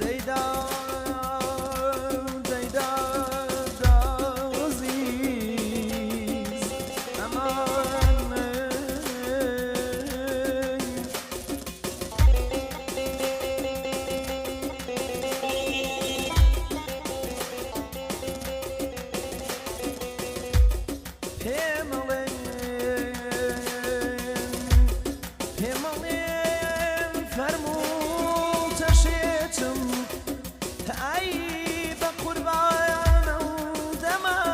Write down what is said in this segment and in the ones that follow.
دەیدا دەیدا ئازیز ئەمان. پێمەڵێن پێمەڵێن فەرموو تەشێتم ئەی بە قوربانە و دەمان.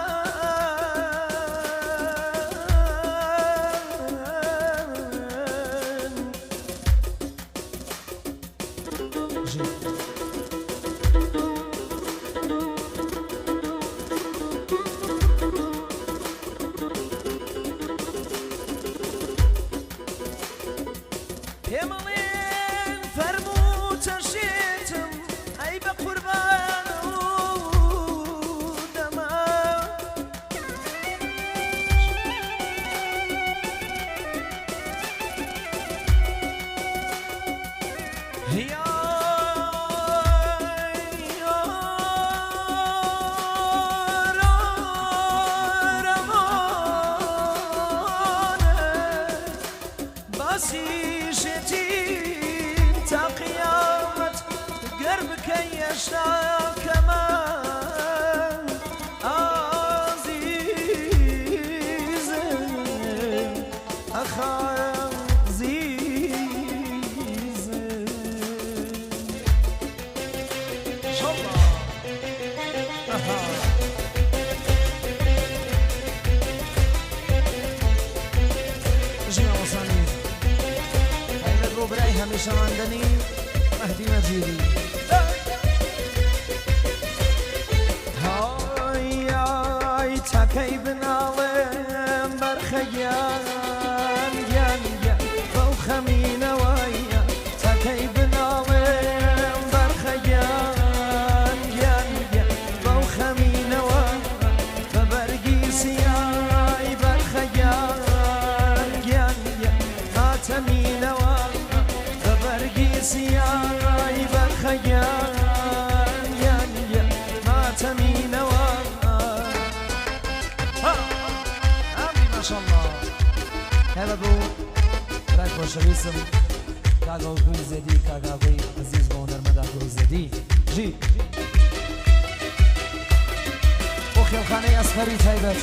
پێمەڵێن فەرموو چەشێتم ئەی بە قوربان و دەما. باسی شێتیم تا قیامەت گەر بکەی هێشتا کەمە ئازیزم ئەخ ئازیزم. بژی مامۆستانی تایبەت بۆ برای هەمیشە ماندەنی مەهدی مەجیدی. های ئای تاکەی بناڵێم بەرخە گیان گیان گیان بەو خەمینەوەیە تاکەی بناڵێم بەرخە گیان گیان گیان بەو خەمینەوە بە بەرگی سیای بەرخە گیان گیان گیان ماتەمینەوە بە بەرگی سیای بەرخە گیان گیان گیان ماتەمینەوە. ئامی ماشەڵڵا. هەبە بۆ برای خۆشەویستم کاک ئاکۆی زێدی، کاک ئاکۆی عەزیز بۆ هونەرمەند ئاکۆی زێدی ژی بۆ خێڵخانەی ئەسقەری تایبەت.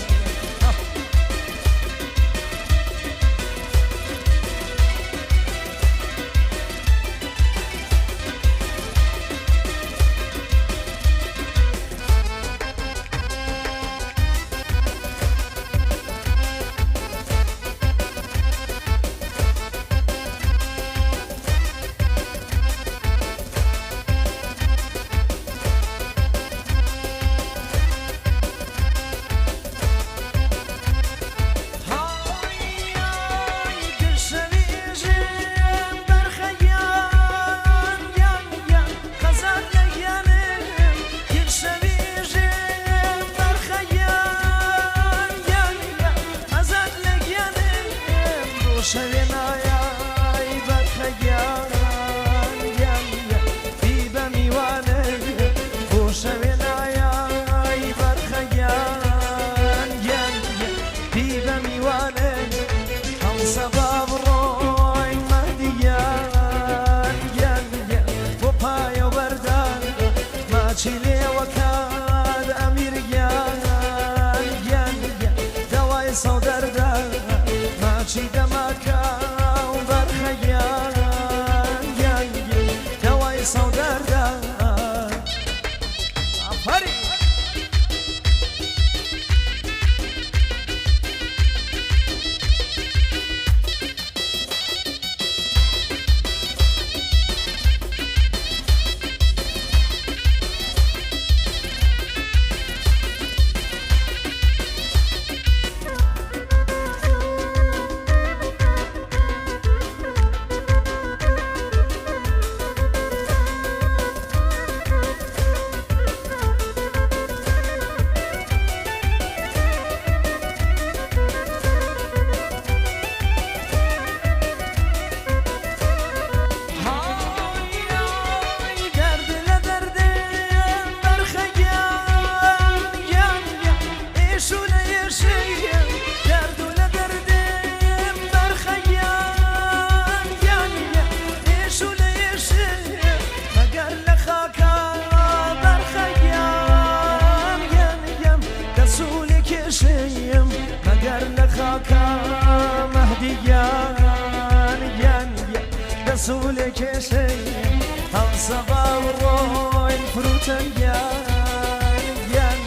هەڵسەبا بڕۆین فروتەن گیان گیان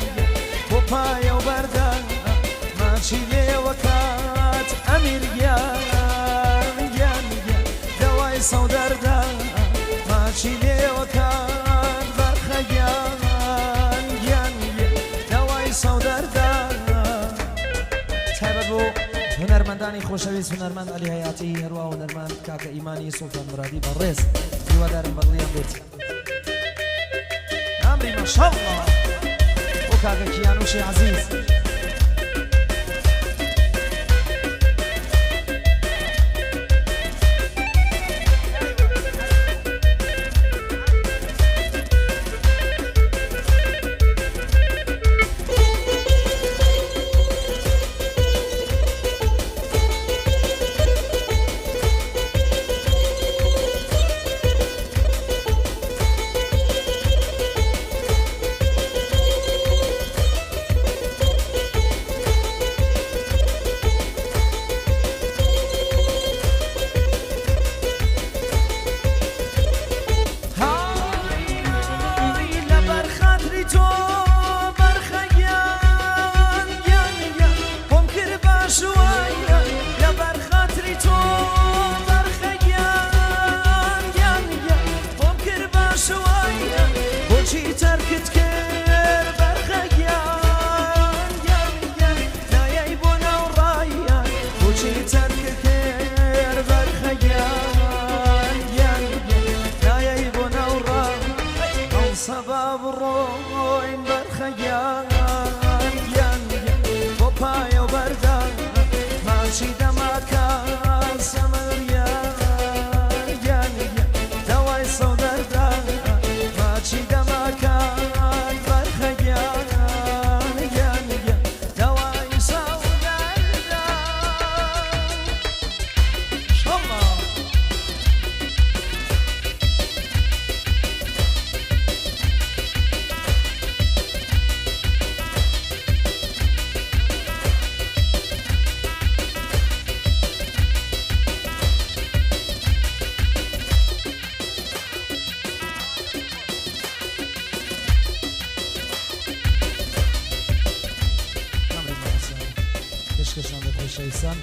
بۆ پایە و بەردە ماچی لێوەکات ئەمیر گیان گیان گیان دەوای سەودەردە ماچی لێوەکات بەرخە گیان گیان گیان دەوای سەودەردە. تایبەت بۆ هونەرمەندانی خۆشەویست هونەرمەند عەلی هەیاتی هەروە هونەرمەند کاکە ئیمانی سوڵتان مرادی بەڕێز هیوادارم بەدڵیان بێت. ئەمری ماشاءاللە بۆ کاکە کیانوشی عەزیز. های لەبەر خاتری تۆ بەرخە گیان گیان گیان خۆم کرد بە شوایە لەبەر خاتری تۆ بەرخە گیان گیان گیان خۆم کرد بە شوایە بۆچی تەرکت کرد بەرخە گیان گیان گیان نایەی بۆ ناو ڕایە بۆچی تەرکت کرد بەرخە گیان گیان گیان نایەی بۆ ناو ڕای هەڵسەبا بڕۆین بەرخە گیان گیان گیان بۆ پایە و بەردە ماچی دەماکە سەمەریان گیان گیان دەوای سەودەردە ماچی دەماکە بەرخە گیان گیان گیان دەوای سەودەردە. شەڵڵا. ئەمری مامۆستا پێشکەشان بە خۆشەویستان.